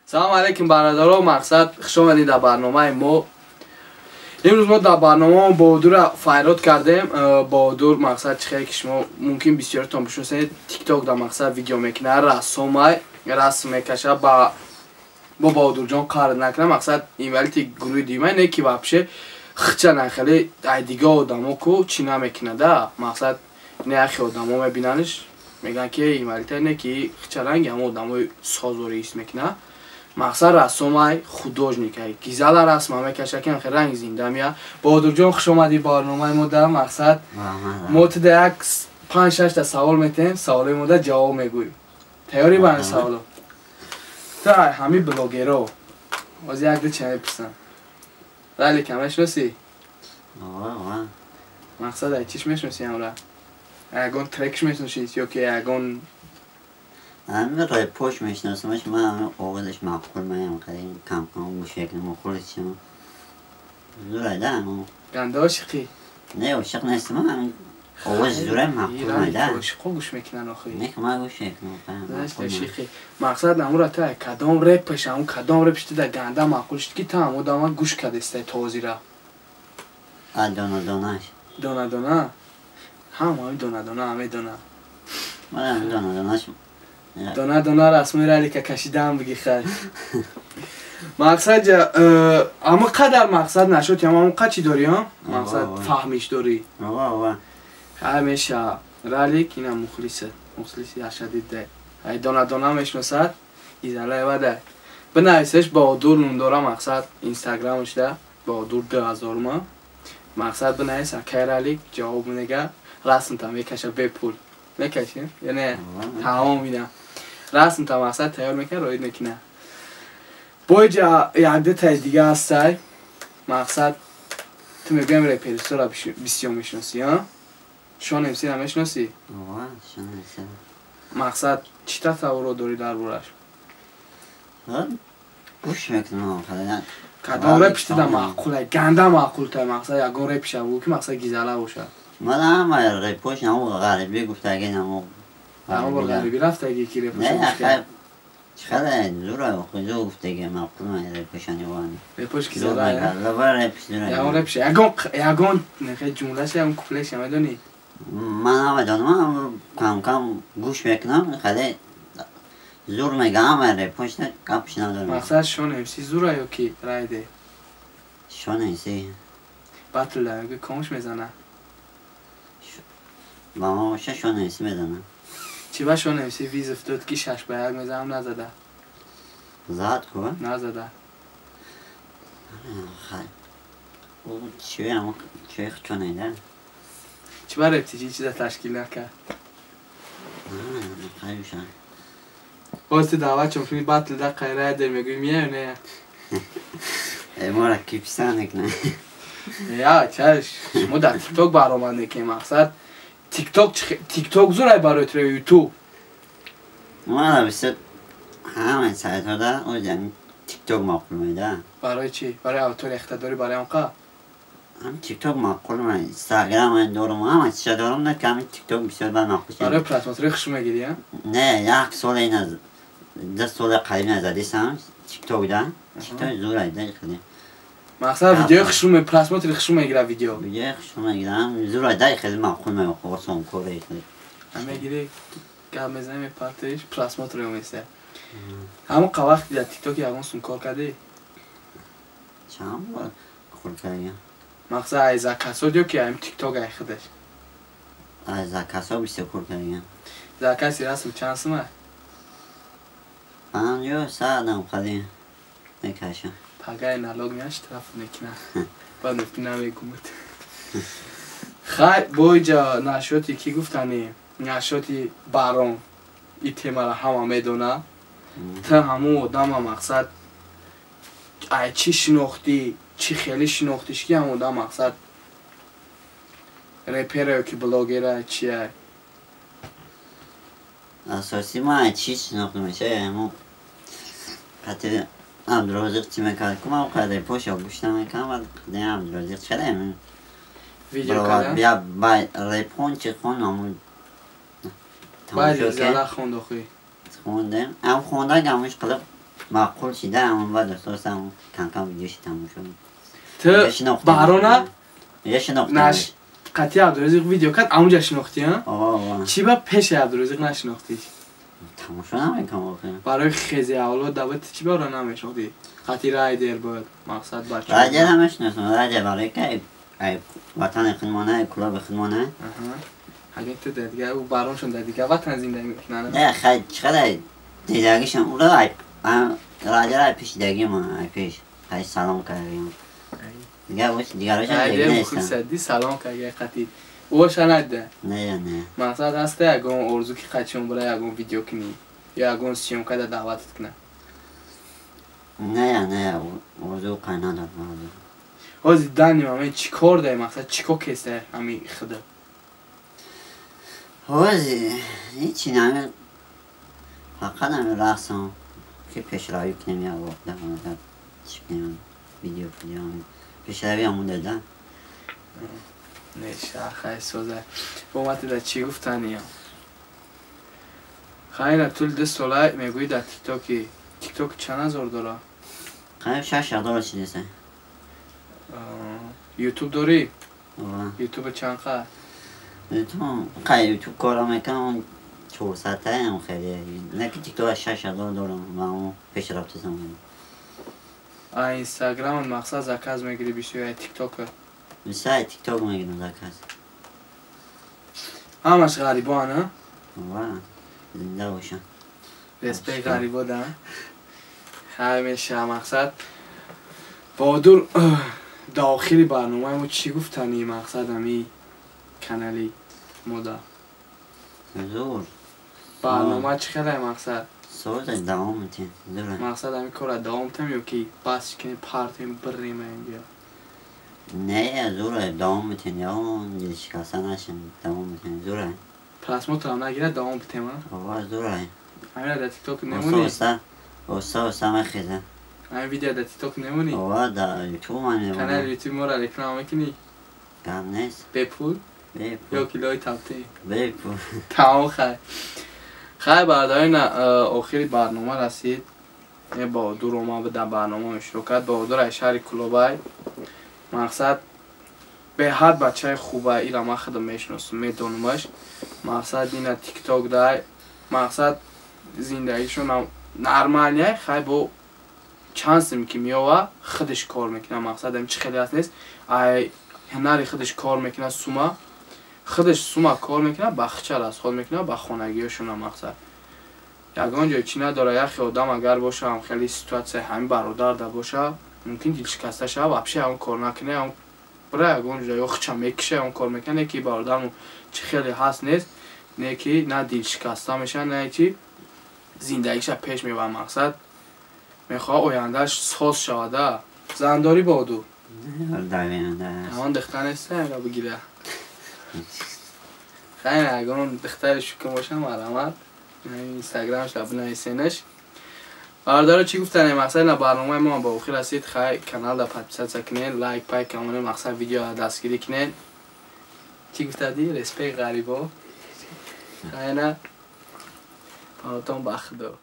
Салом алейкум, бародаро. Мақсад, хуш омадед дар барномаи мо. Имрӯз мо дар барномамо Баҳодурро файрод кардем. Баҳодур, мақсад, чӣ хеле ки шумо мумкин бисёртон бишносед, Тикток дар, мақсад, видео мекунад, рассомай, расм мекаша. Ба бо Баҳодурҷон қарз накунад, мақсад, инвалиди гурӯҳи дуюмай не, ки вообще хича нахеле ай дига одамо ку чӣ намекунада. Мақсад, не, яхе одамо мебинаниш, мегӯянд, ки инвалида не, ки хича ранги ҳама одамои созорӣ ҳис мекунад. Мақсад, рассомай, художникай, гизала расма мекаша, ки ранги зинда мея. Баҳодурҷон, хуш омадӣ барномаи мо. Да, мақсад, мо туда як панҷ шашта савол метаҳем, саволои мода ҷавоб мегӯӣ. Тайёрӣ ба ин саволо? Та ҳами блогеро ҳозир як ду чи мепурсам. Ралика мешиносӣ? Мақсад, ай чиш мешиносӣ ҳамра? Ягон трекш мешиносӣ ё ки ягон? Ҳамин репош мешиносамаш. Ман ҳамин овозаш маъқул маям, хеле кам-кам гӯш мекунам, хулисчам зурайда. Ганда ошиқӣ? Не, ошиқ нестам, ҳамин овози зурай маъқул майда. Ошиқо гӯш мекунанд охи. Не, ман гӯш мекунам. Ошиқӣ. Мақсад, намура та кадом репаш, ҳамун кадом репш туда ганда маъқул шуд, ки та ҳамун дама гӯш кардестай тозира? А, дона донаш. Дона дона? Ҳам ҳамин дона дона медона. Ман дона донаш. Дона дона расмои Ралика кашидаам, биги. Хай, мақсад, ама қадар, мақсад, нашуд, ям қа чӣ дорӣ, мақсад, фаҳмиш дорӣ. Ҳамеша Ралик ина мухлиса, мухлиси ашадида. Ай дона дона мешиносад, изалаевада. Бинависеш, Баҳодур ном дора, мақсад, Инстаграмшда Баҳодур 2000-ма. Мақсад, бинавис, акай Ралик ҷавоб мега, расмта мекаша бепул. Мекашем ё не? Тамом, ина расмта, мақсад, тайёр мекунад, роид мекунад. Боиҷа якдутаи дига ҳастай. Мақсад, ту мегӯям, реперисора бисёр мешиносӣ, а? Шон МСра мешиносӣ? Мақсад, чӣ тасаввурот дорӣ дар бораш? Гӯш мекунам. Кадом репш туда маъқулай, ганда маъқултай? Мақсад, ягон репша бугӯ, ки, мақсад, гизала бошад. Ман ҳама репош намо ғарибӣ гуфтаги намо. Ҳама бор ғарибӣ рафтаги, ки репош? Хеле зура хузо гуфтаги маъқул ман репошани вани. Репош гизала ягон репш, ягон, ягон ҷумлаша, ягон куплеша медонӣ? Ман намедонам, кам кам гӯш мекунам, хеле зур мега ҳама репош, гапш надорам. Мақсад, Шон МС зура ё ки Райде? Шон МС. Батл га комуш мезана? Ба ма боша, Шон МС мезана. Чӣ ба Шон МС вызов дод, ки 6 ба 1 мезанам, назада? Зад ку. Назада. Чӣ чонеда. Чӣ ба рептиҷи чиза ташкил накард? Боз ту даъват чун кунӣ батл да қайрайдер, мегӯӣ, меяю, не? Мора ки писар мекунад. Я чаш, шумо дар Тикток баромад мекунем. Мақсад, Тикток, Тикток зурай барои ту Ютуб? Мара бисёр ҳамаи сайтҳода оҷами Тикток маъқул меда. Барои чӣ? Барои аудитория хита дорӣ, барои он қа? Ҳам Тикток маъқул ман, Инстаграм дорум, ҳама чиза дорум, на ки ҳамин Тикток бисёр бар маъқул. Барои просмотри хуш мегирӣ, а? Не, як сола ина, 2 сола қариб назадисам Тикток да. Тикток зурай да хеле. Мақсад, видеои хушрӯ, просмотри хушрӯ мегира видео. Видеои хушрӯ мегирам, зурай да, хеле маъқул меохӯ, осон коре хеле. Мегири, гап мезанӣ, мепартоиш, просмотр меса. Ҳамон қа вақти дар Тикток ягон сум кор кардӣ? Чанд бор кор кардем. Мақсад, ай заказот ё ки ам Тикток ай худаш? Ай заказҳо бисёр кор кардем. Закази расм чанд сума? 50, 100-ам қадим мекашам. Пагаи налог меяд, штраф мекунад, баъд мефти намегумад. Хай, боиҷа нашоти ки гуфтани, нашоти барон, и темаро ҳама медона. Та ҳамун одама, мақсад, ай чӣ шинохтӣ, чӣ хеле шинохтиш, ки ҳамун одам, мақсад, репера ё ки блогера, чия? Асоси ман ай чӣ шинохтамеша, ҳамун қати Абдурозиқ чӣ мекард ку, ман қадар репоша гӯш намекардам, вале қади Абдурозиқ чара видео карда? Я ба репхон чи хон, ҳамун баъди зала хонд охи. Хондем, ам хонда гамуш қилиб. Маъқул шида, ҳамон баъд оста кам-кам видеоши тамошо. Ту Баҳрона Я шинохтам. Наш қатъи Абдурозиқ видео кард, амунҷа шинохтӣ, а? Ова. Чӣ ба пеши Абдурозиқ нашинохтиш? Тамошо намекам охир. Барои хези авлод дават чӣ бара намешинохтӣ? Қатъи райдер бояд мақсад бача. Райдер ҳам мешиносам, райдер барои ки ай ватани худмона, клуби худмона. Аҳа. Агар ту дар дигар ӯ бароншон дар дигар ватан зиндагӣ мекунанд. Не, хай чӣ қадар дидагишам ура ай райдер ай пеш дидагима, ай пеш. Хай салом кардем. Дигар бош дигарашам Райдер дига нестам. мухлисадди салом кард қатъи. Ӯша надида. Не, не. Мақсад ҳаста ягон орзу ки қатъион бара ягон видео кунӣ ё ягон съёмка да даъватат кунад? Не, не, орзу қай надорам орзу. Ҳозир данный момент чӣ кор даи, мақсад чӣ кор кеста ҳами худа? Ҳозир ҳечи нами, фақат ҳами рақсам ки пешравӣ кунем, як вақт чӣ кунем, видео видео пешравӣ ҳамон дада. Неша, хай соза. Бо матида чӣ гуфтаниям? Хайна тул 2 сола мегӯӣ дар тиктоки. Тикток чанд ҳазор дора? Қариб 6000 чизеса. Ютуб дорӣ? Ова. Ютуба чанд қа? Ютуб қай ютуб кора мекунам, 400 таям хеле. Не ки тикток 6000 дорам ва он пешрафтасам. А инстаграм мақсад заказ мегирӣ бисёр ё тиктока? Бисёр тикток мегирам заказ. Ҳамаш ғарибоан, а? Ова, зинда бошам. Респект ғарибо да. Ҳамеша мақсад Баҳодур, дар охири барномаи мо чӣ гуфтани, мақсад ҳами канали мода? Зур. Барнома чӣ хеле мақсад? Соза давом метем. Зур. Мақсад ҳами кора давом метем ё ки бас кунем, партем, бирем инҷа? Не, зур, давом метем. Ё дилшикаста нашем, давом метем. Зур. Просмотр ам нагирад, давом битем, а? Ова, зур. Ҳамина дар тикток Оста немонӣ? оста оста оста мехезам. Ҳамин видео дар тикток немонӣ? Ова, дар ютуб ман Канали мемонам. ютуб моро реклама мекунӣ? Гап нест. Бепул Бепул. ё килои таптӣ? Бепул. Тамом, хай. Хай бародарин, охири барнома расид. Е Баҳодур омад дар барнома иштирок кард. Баҳодур аз шаҳри Кулобай. Мақсад беҳад бачаи хуба, ира ман худам мешиносам, медонамаш. Мақсад ина тикток дай. Мақсад зиндагишон нормальный, хай бо чанд сим ки меова, худаш кор мекунад. Мақсад ам чӣ хеле аст нест. Ай ҳунари худаш кор мекунад, сума худаш сума кор мекунад, ба хича расход мекунад, ба хонагиёшона мақсад. Ягон ҷой чӣ надора, яхе одам агар боша, хеле ситуация ҳамин бародар да боша, мумкин дилшикаста шава, вообще ҳамон кор накунад, ҳамон бира ягон ҷо ё хича мекиша, ҳамон кор мекунад, не ки бародармо чӣ хеле ҳаст нест, не ки на дилшикаста мешава, не ки зиндагиша пеш мебарад, мақсад мехоҳад ояндааш соз шавада. Зандорӣ, Баҳодур? Давинда. Ҳамон духтар неста, ягон бигира. Хайр, ягон духтари шукм боша, марҳамат. Инстаграмша бинависенаш. Бародаро, чӣ гуфтане, мақсад на барномаи мо ба охир расид. Хай канал да подписаться кунед, лайк пай камоне, мақсад видео дастгирӣ кунед. Чӣ гуфтадӣ? Респект ғарибо. Хайна. Панотон ба худо.